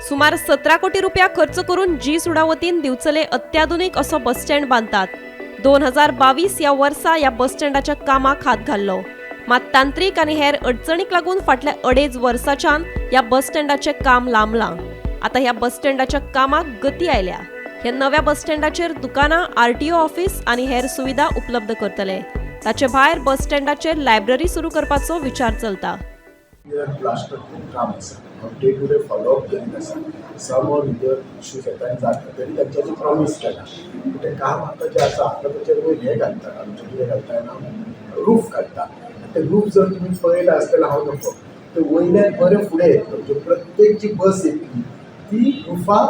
सुमार 17 कोटी रुपया खर्च करून जी सुडा वतीन दिवचले अत्याधुनीक असो बस स्टँड बांदतात. 2022 ह्या वर्सा ह्या बस स्टँडाच्या कामाक हात घाल्लो. मात तांत्रीक आनी हेर अडचणीक लागून फाटल्या अडेज वर्साच्यान ह्या बस स्टँडाचें काम लांबलां. आतां ह्या बस स्टँडाच्या कामाक गती आयल्या. ह्या नव्या बस स्टँडाचेर दुकानां, आरटीओ ऑफिस आनी हेर सुविधा उपलब्ध करतले. ताचे भायर बस स्टँडाचेर लायब्ररी सुरू करपाचो विचार चलता. प्लास्टर खूब काम आसा. हांव डे टू डे फॉलोअप करीत आसा. सम ऑर अदर इश्यूज येता आनी जाता, तरी तांच्यानी प्रॉमीस केला. तें काम आतां जें आसा, आतां ताचेर वयर हें घालता, आमचें कितें घालता ना, रूफ घालता. आनी ते रूफ जर तुमी पळयला आसतलें, हांव नको ते वयल्यान बरें फुडें येतलो. म्हणजे प्रत्येक जी बस येतली ती रुफा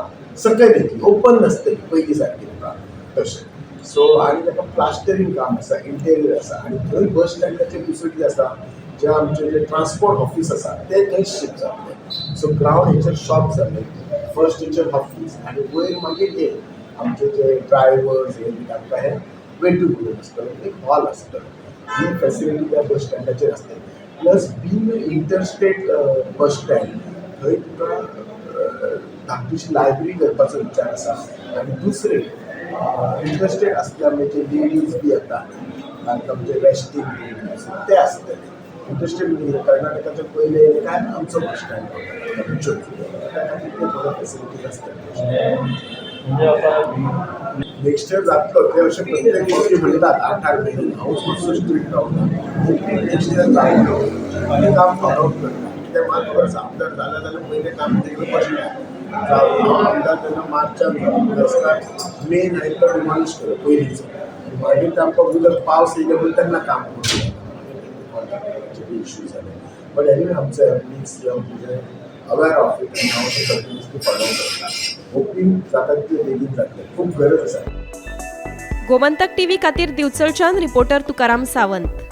सकयल येतली, ओपन नासतली पयलीं सारकी तुका तशें. सो आनी ताका प्लास्टरींग काम आसा, इंटेरियर आसा. आनी थंय बस स्टँडाचेर दुसरें कितें आसा, जे आमचे जे ट्रान्सपोर्ट ऑफीस आसा ते थंय शिफ्ट जातले. सो ग्रावंड हेचेर शॉप जाले, फर्स्ट हेचेर ऑफीस आनी वयर मागीर हे आमचे जे ड्रायवर्स हे बी तांकां हे वेटिंग रूम आसतलो, एक हॉल आसतलो. ही फॅसिलिटी त्या बस स्टँडाचेर आसतली. Plus, being interstate bus stand, थंय तुका धाकटीशी लायब्ररी करपाचो विचार आसा. आनी दुसरें, इंटरस्टेट आसल्या म्हणजे लेडीज बी येता, तांकां म्हणजे रेस्टिंग रूम ते आसतले. इंटरस्टेट म्हणजे कर्नाटकाचे पयले येयले काय आमचो बस स्टँड त्या खातीर ते थोडो फॅसिलिटीज आसतले. म्हणजे आता नेक्स्ट इयर जातलो ते अशें प्रत्येक फावटी म्हणटात 8 8 म्हयने. हांवूच मातसो स्ट्रिक्ट रावता. नेक्स्ट इयर जातलो. आनी काम फॉलो अप करता. कित्याक म्हाका खबर आसा, आमदार जाला जाल्यार पयलें काम तेगेलें बसलें. जावं हांव आमदार तेन्ना मार्चान जालो. रस्त्यार मेन आयलो तो डिमॉलिश केलो पयलींचो आनी मागीर ते आमकां उदक पावस येयले म्हणून तेन्ना काम करूं मागीर कॉन्ट्रॅक्टराचे बी इश्यू जाले. बट एनिवे, आमचो एम सी एम म्हणजे अवेर ऑफ it आनी हांव ते कंटिन्युअसली फॉलो करता. होपींग जाता तितले बेगीन जातलें, खूब गरज आसा. गोमंतक टीव्ही खातीर दिवचलच्यान रिपोर्टर तुकाराम सावंत.